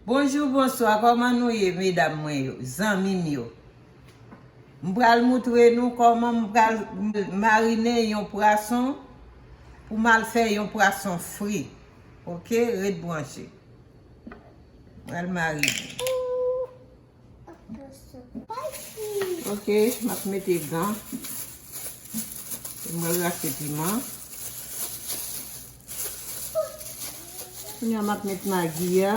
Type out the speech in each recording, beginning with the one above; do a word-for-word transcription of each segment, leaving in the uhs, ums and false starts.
Bonjou, bonswa, kòman nou ye, medam mwen yo, zanmi m yo? M pral moutre nou kòman m pral marine yon pwason pou m al fè yon pwason fri. Oke, ret branche. M pral marine. Oke, m ap mete gan. M pral rache piman. Kounye a m ap met magi a.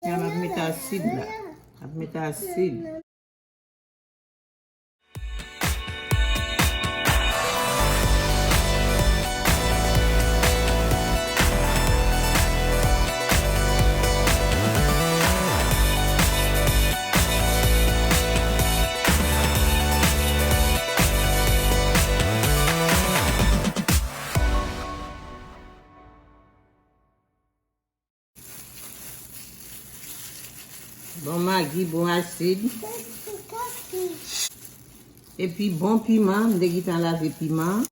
Kounye a m ap met asid la. M ap met asid. Bon magi, bon asid. Epi bon piman, m te gentan lave piman.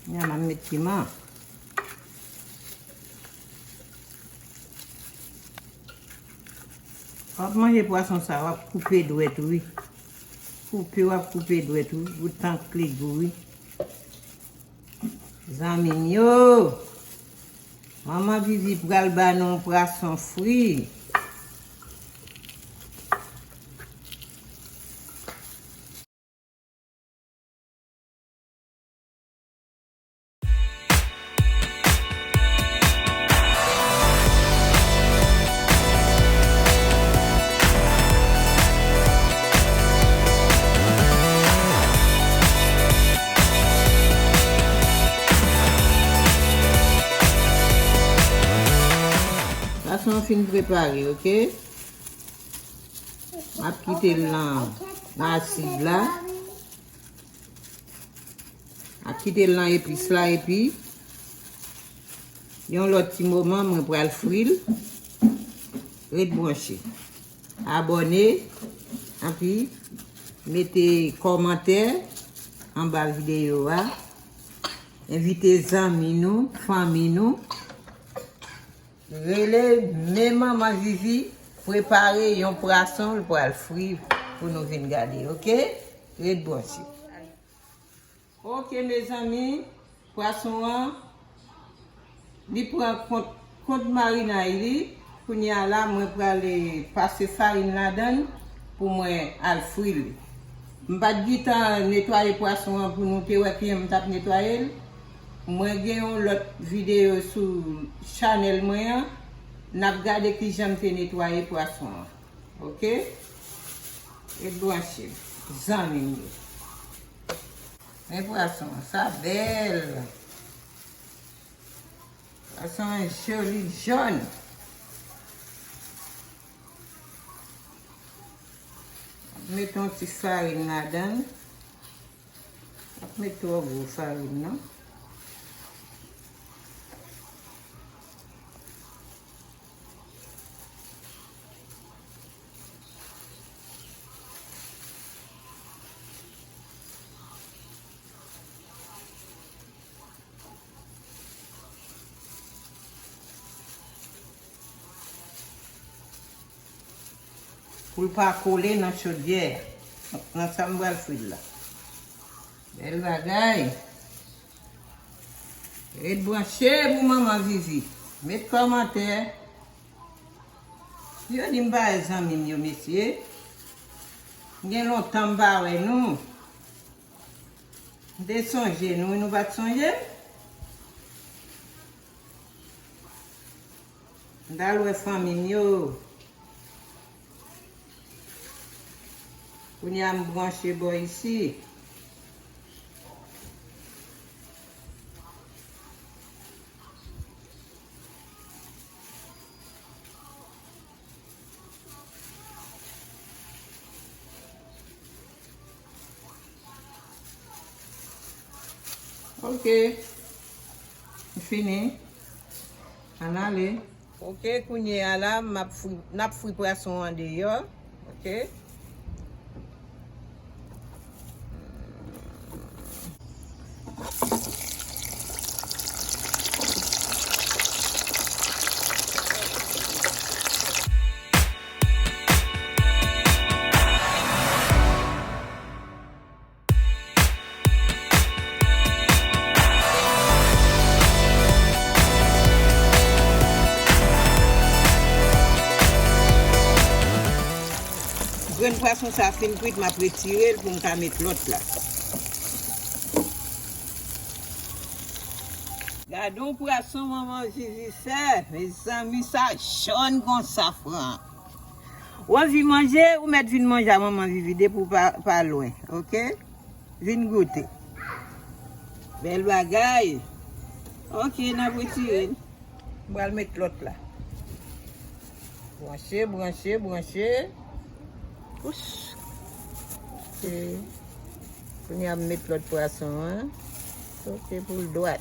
Kounye a m ap met piman. W ap manje pwason sa, w ap koupe dwèt ou, wi. Koupe, w ap koupe dwèt ou, pou tank li gou, wi. Zanmi m yo, manman Vivi pral ba nou pwason fri. Pwason an fin prepare, oke? M ap kite l nan, nan asid la. M ap kite l nan epis la epi yon lòt ti moman mwen pral fri l. Ret branche. Abòne, epi mete kòmantè anba videyo a. Envite zanmi nou, fanmi nou. Rele men manman Vivi prepare yon pwason l pral fri pou nou vin gade, oke? Ret branche. Oke, mezanmi, pwason an, li pran kont, kont marinay li. Kounye a la, mwen prale pase farin ladan l pou mwen al fri l. M pa t gentan netwaye pwason an pou nou te wè kijan m t ap netwaye l. Mwen gen yon lòt videyo sou chanèl mwen an. N ap gade kijan m te netwaye pwason an. Oke? Ret branche, zanmi m yo. Men pwason an, sa bèl. Pwason an joli jòn. Mete yon ti farin ladan l. Pa met twò gwo farin, non. Pou l pa kole nan chodyè a. Nan sa m pral fri l la. Bèl bagay. Ret branche pou manman Vivi. Met kòmantè. Yo di m pa wè zanmi m yo, mesye. Gen lontan m pa wè nou. M te sonje nou, nou pa t sonje m? M t al wè fanmi m yo. Kounye a m branche bò isi. Ok. M fini. Ann ale. Ok, kounye a la, m ap fri, n ap fri pwason an deyò. Ok. Grenn pwason sa fin kwit, m ap retire l pou m ka met lòt la. Gade yon pwason manman Vivi fè. Mezanmi, sa jòn kon safran. Ou anvi manje, ou mèt vin manje a manman Vivi depi w pa, pa lwen, ok? Vin goute. Bèl bagay. Ok, n ap retire l. M pral met lòt la. Branche, branche, branche. Pouch. Ok. Kounye a m met lòt pwason an. Ok, pou l dwat.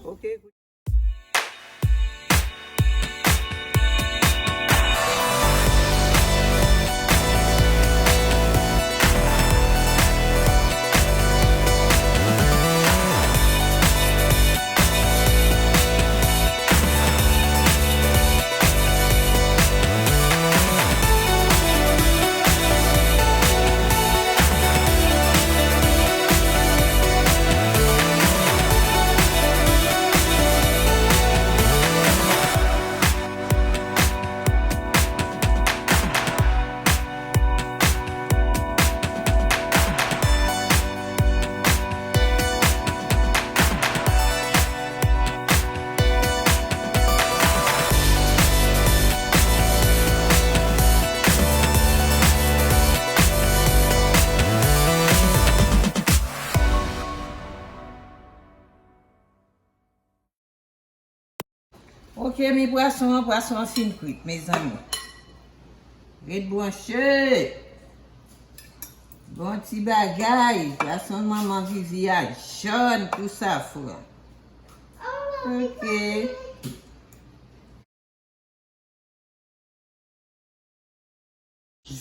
Ok. Ok, men pwason an, pwason an fin kwit, mezanmi. Ret branche. Bon ti bagay. Pwason manman Vivi a jòn kou safran. Ok.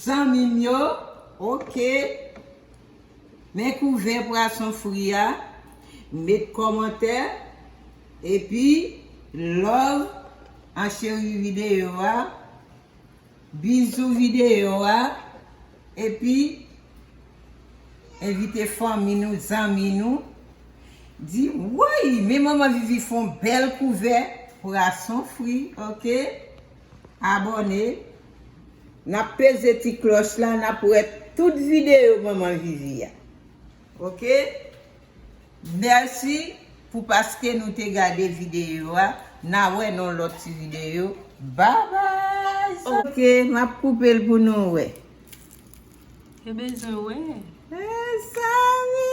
Zanmi m yo, ok. Men kouvè pwason fri a, met kòmantè, epi love an cheri videyo a, bizou videyo a, epi envite fanmi nou, zanmi nou. Di, woy, men manman Vivi fè yon bèl kouvè pwason fri, ok? Abòne. N ap peze ti klòch la, n ap wè tout videyo manman Vivi a. Ok? Mèsi pou paske nou te gade videyo a. N a wè nan lòt ti videyo. Babay! Ok, m ap koupe l pou nou wè. Yo bezwen wè. Mezanmi!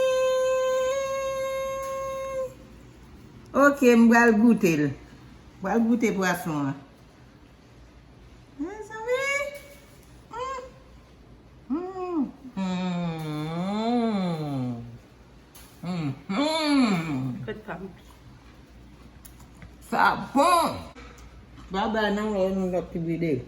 Ok, m pral goute l. M pral goute pwason an. Mezanmi! Mm. Mm. Mm. Mm. Mm. Fèt pa m. Sa bon! Babay, n a wè nan lòt ti videyo.